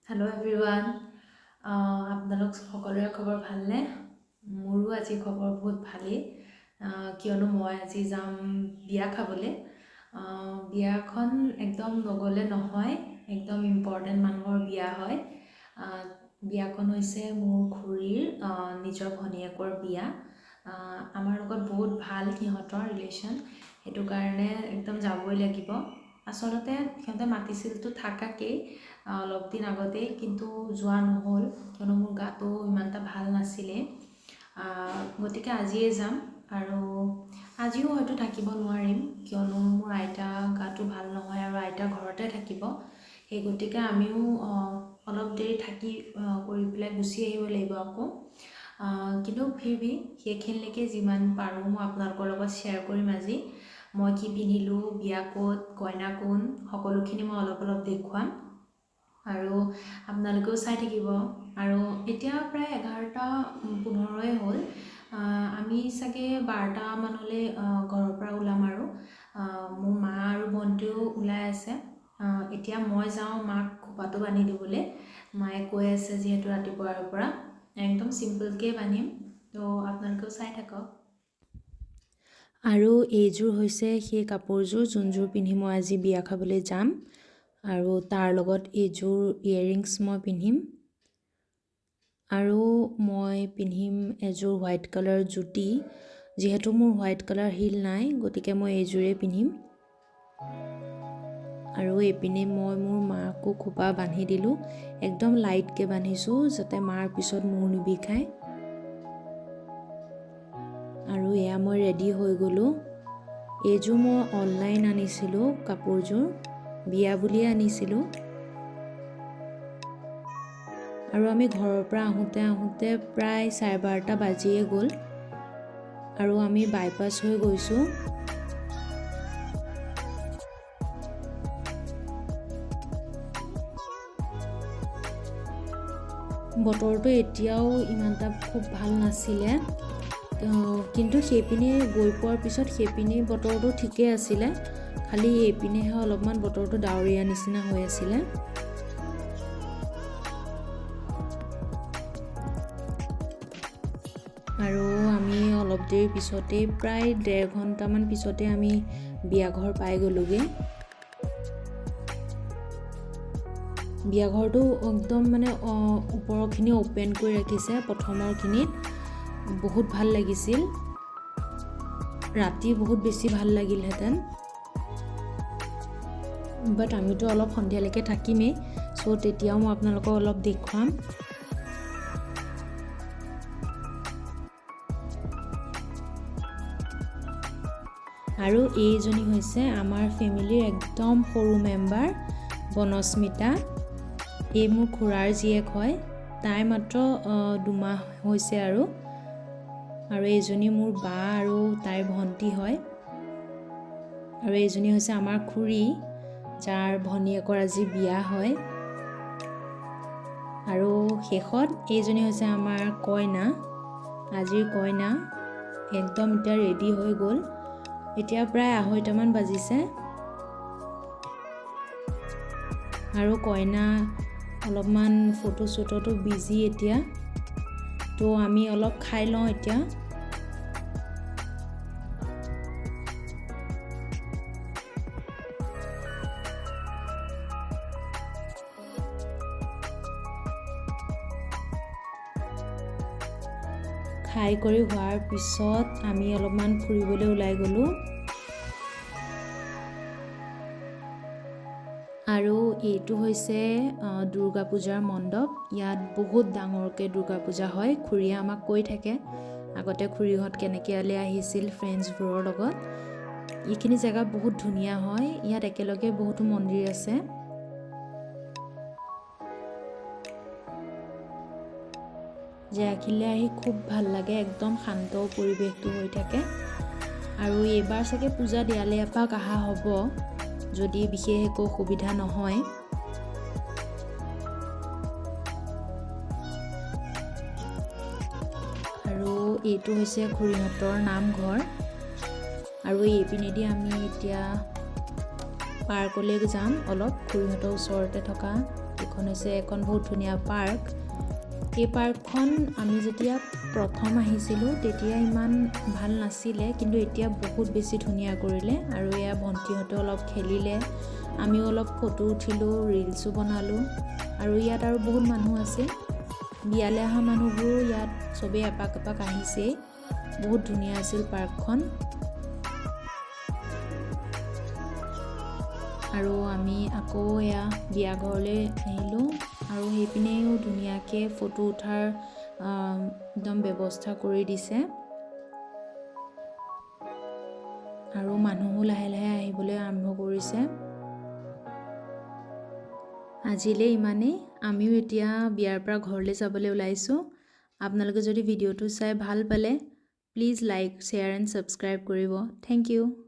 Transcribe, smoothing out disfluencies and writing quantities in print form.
Hello' everyone, আপোনালোক সকলোৰে খবৰ ভালনে? মোৰো আজি খবৰ বহুত ভালেই, কিয়নো মই আজি যাম বিয়া খাবলৈ। বিয়াখন একদম নগ'লে নহয়, একদম ইম্পৰ্টেণ্ট মানুহৰ বিয়া হয়। বিয়াখন হৈছে মোৰ খুৰীৰ নিজৰ ভনীয়েকৰ বিয়া। আমাৰ লগত বহুত ভাল সিহঁতৰ ৰিলেশ্যন, সেইটো কাৰণে একদম যাবই লাগিব। আচলতে সিহঁতে মাতিছিলতো থাকাকেই অলপ দিন আগতেই, কিন্তু যোৱা নহ'ল, কিয়নো মোৰ গাটো ইমান এটা ভাল নাছিলে। গতিকে আজিয়ে যাম আৰু আজিও হয়তো থাকিব নোৱাৰিম, কিয়নো মোৰ আইতা গাটো ভাল নহয় আৰু আইতা ঘৰতে থাকিব। সেই গতিকে আমিও অলপ দেৰি থাকি কৰি পেলাই গুচি আহিব লাগিব আকৌ। কিন্তু ফিৰ ভি সেইখিনিলৈকে যিমান পাৰোঁ মই আপোনালোকৰ লগত শ্বেয়াৰ কৰিম। আজি মই কি পিন্ধিলোঁ, বিয়া ক'ত, কইনা কোন, সকলোখিনি মই অলপ অলপ দেখুৱাম আৰু আপোনালোকেও চাই থাকিব। আৰু এতিয়া প্ৰায় 11:15 হ'ল। আমি চাগে 12টামানলৈ ঘৰৰ পৰা ওলাম আৰু মোৰ মা আৰু ভণ্টিও ওলাই আছে। এতিয়া মই যাওঁ মাক খোপাটো বান্ধি দিবলৈ। মায়ে কৈ আছে যিহেতু ৰাতিপুৱাৰ পৰা একদম চিম্পলকৈ বান্ধিম, তো আপোনালোকেও চাই থাকক। আৰু এইযোৰ হৈছে সেই কাপোৰযোৰ যোনযোৰ পিন্ধি মই আজি বিয়া খাবলৈ যাম, আৰু তাৰ লগত এইযোৰ ইয়েৰিংছ মই পিন্ধিম। আৰু মই পিন্ধিম এযোৰ হোৱাইট কালাৰ জুতি, যিহেতু মোৰ হোৱাইট কালাৰ হিল নাই, গতিকে মই এইযোৰেই পিন্ধিম। আৰু এইপিনে মই মোৰ মাকো খোপা বান্ধি দিলোঁ, একদম লাইটকৈ বান্ধিছোঁ যাতে মাৰ পিছত মূৰ নিবিষায়। আৰু এয়া মই ৰেডি হৈ গ'লোঁ। এইযোৰ মই অনলাইন আনিছিলোঁ, কাপোৰযোৰ বিয়া বুলিয়ে আনিছিলোঁ। আৰু আমি ঘৰৰ পৰা আহোঁতে আহোঁতে প্ৰায় 12:30 বাজিয়ে গ'ল আৰু আমি বাইপাছ হৈ গৈছোঁ। বতৰটো এতিয়াও ইমান এটা খুব ভাল নাছিলে, কিন্তু সেইপিনে গৈ পোৱাৰ পিছত সেইপিনে বতৰটো ঠিকেই আছিলে, খালি এইপিনেহে অলপমান বতৰটো ডাৱৰীয়া নিচিনা হৈ আছিলে। আৰু আমি অলপ দেৰি পিছতেই, প্ৰায় 1.5 ঘণ্টামান পিছতে আমি বিয়াঘৰ পাই গ'লোগৈ। বিয়াঘৰটো একদম মানে ওপৰখিনি অ'পেন কৰি ৰাখিছে, প্ৰথমৰখিনিত বহুত ভাল লাগিছিল। ৰাতি বহুত বেছি ভাল লাগিলহেঁতেন, বাট আমিতো অলপ সন্ধিয়ালৈকে থাকিমেই, চ' তেতিয়াও মই আপোনালোকক অলপ দেখুৱাম। আৰু এইজনী হৈছে আমাৰ ফেমিলিৰ একদম সৰু মেম্বাৰ বনস্মিতা। এই মোৰ খুৰাৰ জীয়েক হয়, তাই মাত্ৰ 2 মাহ হৈছে আৰু। আৰু এইজনী মোৰ বা আৰু তাইৰ ভণ্টি হয়। আৰু এইজনী হৈছে আমাৰ খুৰী, যাৰ ভনীয়েকৰ আজি বিয়া হয়। আৰু শেষত এইজনী হৈছে আমাৰ কইনা, আজিৰ কইনা একদম এতিয়া ৰেডি হৈ গ'ল। এতিয়া প্ৰায় 2:30মান বাজিছে আৰু কইনা অলপমান ফটো শ্বুটতো বিজি এতিয়া, তো আমি অলপ খাই লওঁ এতিয়া। খাই কৰি হোৱাৰ পিছত আমি অলপমান ফুৰিবলৈ ওলাই গ'লোঁ। আৰু এইটো হৈছে দুৰ্গা পূজাৰ মণ্ডপ। ইয়াত বহুত ডাঙৰকৈ দুৰ্গা পূজা হয়। খুৰীয়ে আমাক কৈ থাকে আগতে খুৰীহঁত কেনেকৈ ইয়ালৈ আহিছিল ফ্ৰেণ্ডছবোৰৰ লগত। এইখিনি জেগা বহুত ধুনীয়া হয়, ইয়াত একেলগে বহুতো মন্দিৰ আছে। জেগাখিনিলৈ আহি খুব ভাল লাগে, একদম শান্ত পৰিৱেশটো হৈ থাকে। আৰু এইবাৰ চাগে পূজাত ইয়ালৈ এপাক অহা হ'ব, যদি বিশেষ একো অসুবিধা নহয়। আৰু এইটো হৈছে খুৰীহঁতৰ নামঘৰ। আৰু এইপিনেদি আমি এতিয়া পাৰ্কলৈ যাম অলপ, খুৰীহঁতৰ ওচৰতে থকা এখন এইখন হৈছে এখন বহুত ধুনীয়া পাৰ্ক। এই পাৰ্কখন আমি যেতিয়া প্ৰথম আহিছিলোঁ, তেতিয়া ইমান ভাল নাছিলে, কিন্তু এতিয়া বহুত বেছি ধুনীয়া কৰিলে। আৰু এয়া ভণ্টিহঁতে অলপ খেলিলে, আমিও অলপ ফটো উঠিলোঁ, ৰিলচো বনালোঁ। আৰু ইয়াত আৰু বহুত মানুহ আছিল। বিয়ালৈ অহা মানুহবোৰো ইয়াত চবেই এপাক এপাক আহিছেই। বহুত ধুনীয়া আছিল পাৰ্কখন। আৰু আমি আকৌ এয়া বিয়া ঘৰলৈ আহিলোঁ আৰু সেইপিনেও ধুনীয়াকৈ ফটো উঠাৰ একদম ব্যৱস্থা কৰি দিছে আৰু মানুহো লাহে লাহে আহিবলৈ আৰম্ভ কৰিছে। আজিলৈ ইমানেই। আমিও এতিয়া বিয়াৰ পৰা ঘৰলৈ যাবলৈ ওলাইছোঁ। আপোনালোকে যদি ভিডিঅ'টো চাই ভাল পালে, please like, share and subscribe কৰিব। Thank you.